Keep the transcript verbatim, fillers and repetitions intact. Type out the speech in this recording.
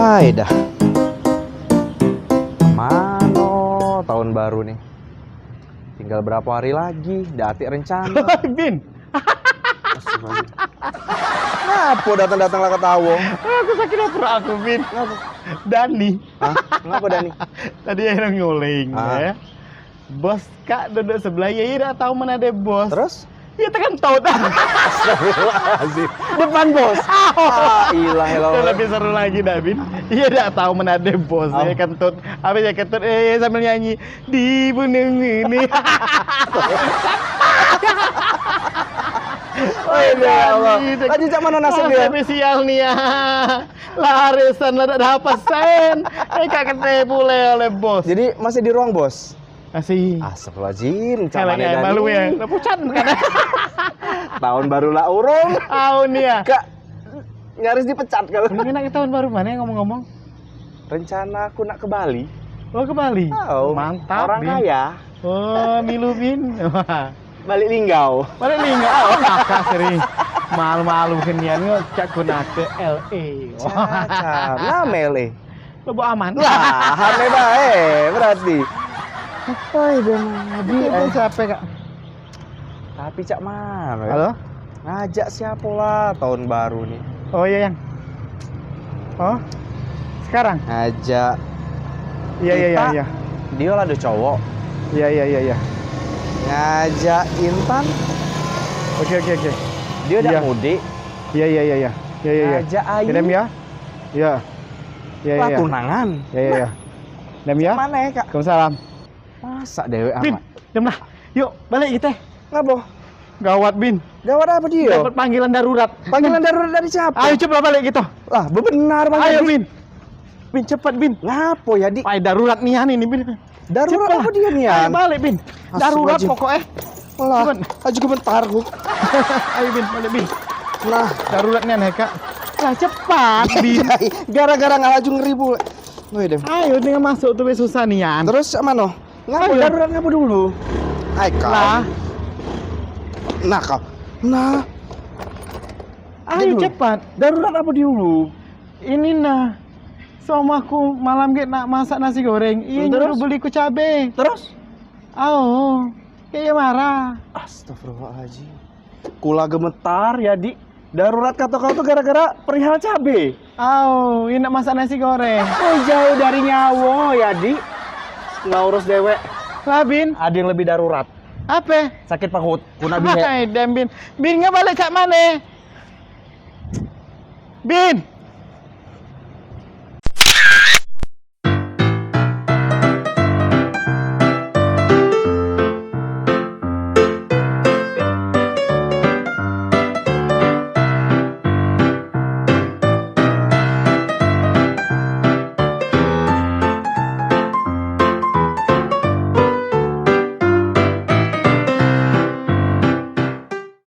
Ai dah. Mano tahun baru nih? Tinggal berapa hari lagi? Dak atik rencana. Bin. Astagfirullahaladzim. Ngapo datang-datang lah ketawa? Aku sakit perut aku, Bin. Ngapo? Dani. Hah? Ngapo Dani? Tadi yang nguling, ah, ya. Bos kak duduk sebelah, ye, ye dak tahu mana ada bos. Terus? Ye tekentut. Astagfirullahaladzim. Depan bos. Ah, ilah, ilah. Lebih seru lagi dah, Bin. Ye dak tahu mana ada bos. Oh. Ye kentut. Habis ye kentut, eh, sambil nyanyi. Di gunung ini. Oh, ya Allah. Tadi cak mano nasib dia? Spesial nih ya. Larisan lah dak dapat sen. Eh, kak kete pule oleh bos. Jadi masih di ruang bos? Masih. Astagfirullahaladzim, cak mano ya, malu ya. Lah pucat kan. Tahun baru lah urung. Tahun ya. Kak nyaris dipecat kalau. Mending enak tahun baru mana ngomong-ngomong? Rencana aku nak ke Bali. Oh, ke Bali? Oh, mantap, orang kaya. Oh, milu, Bin. Balik linggau. Balik linggau. Oh, kakak seri. Malu-malu kenian ngocak guna ke L A. Cacar. Nama L A? Lubuk aman. Lah, aneh bae berarti. Apa itu tadi? Itu siapa, Kak? Tapi cak mano ya? Halo? Ngajak siapo lah tahun baru ni? Oh iya, Yang. Oh, sekarang? Ngajak. Iya, iya, iya, Ita, iya. Dia lah ada cowok. Iya, iya, iya, iya. Ngajak Intan. Oke, oke, oke. Dia dak mudik. Iya, iya, iya, iya. Iya, iya, iya. Ngajak Ayu. Kirim ya. Iya. Iya, iya, iya. Tunangan. Iya, iya, iya. Dem ya. Mana ya, Kak? Waalaikumsalam. Masak dewek amat. Bin, dem lah. Yuk, balik kita. Ngapo? Gawat, Bin. Gawat apa dia? Dapat panggilan darurat. Panggilan darurat dari siapa? Ayo, coba balik kita. Lah, bebenar, Bang. Ayo, Bin. Bin, cepat, Bin. Ngapo ya, Dik? Ai, darurat nian ini, Bin. Darurat apa dia nian? Ayo, balik, Bin. Darurat pokoknya. Lah, aju gemetar ku. Ayo, Bin, balik, Bin. Nah, darurat nian, ya, Kak. Lah, cepat, Bin. Gara-gara ngalaju ngeri pule. Woi, Dem. Ayo, dengan masuk tu, weh, susah nian. Terus, cak mano? Ngapo darurat ngapo dulu? Ai, kau. Lah. Nah, kau. Nah. Ayo, cepat. Darurat apa dulu? Ini, nah. Suami aku malam get nak masak nasi goreng. Iya, nyuruh beli ku cabe. Terus? Ayo. Kayak marah. Astagfirullahaladzim. Kula gemetar ya, Dik. Darurat kata kau tuh gara-gara perihal cabe. Au, ini nak masak nasi goreng. Oh, jauh dari nyawo ya, Dik. Nggak urus dewek. Lah, Bin. Ada yang lebih darurat. Apa? Sakit perut. Kuna bihe. Hai, dem, Bin. Bin, nggak balik cak mana? Bin.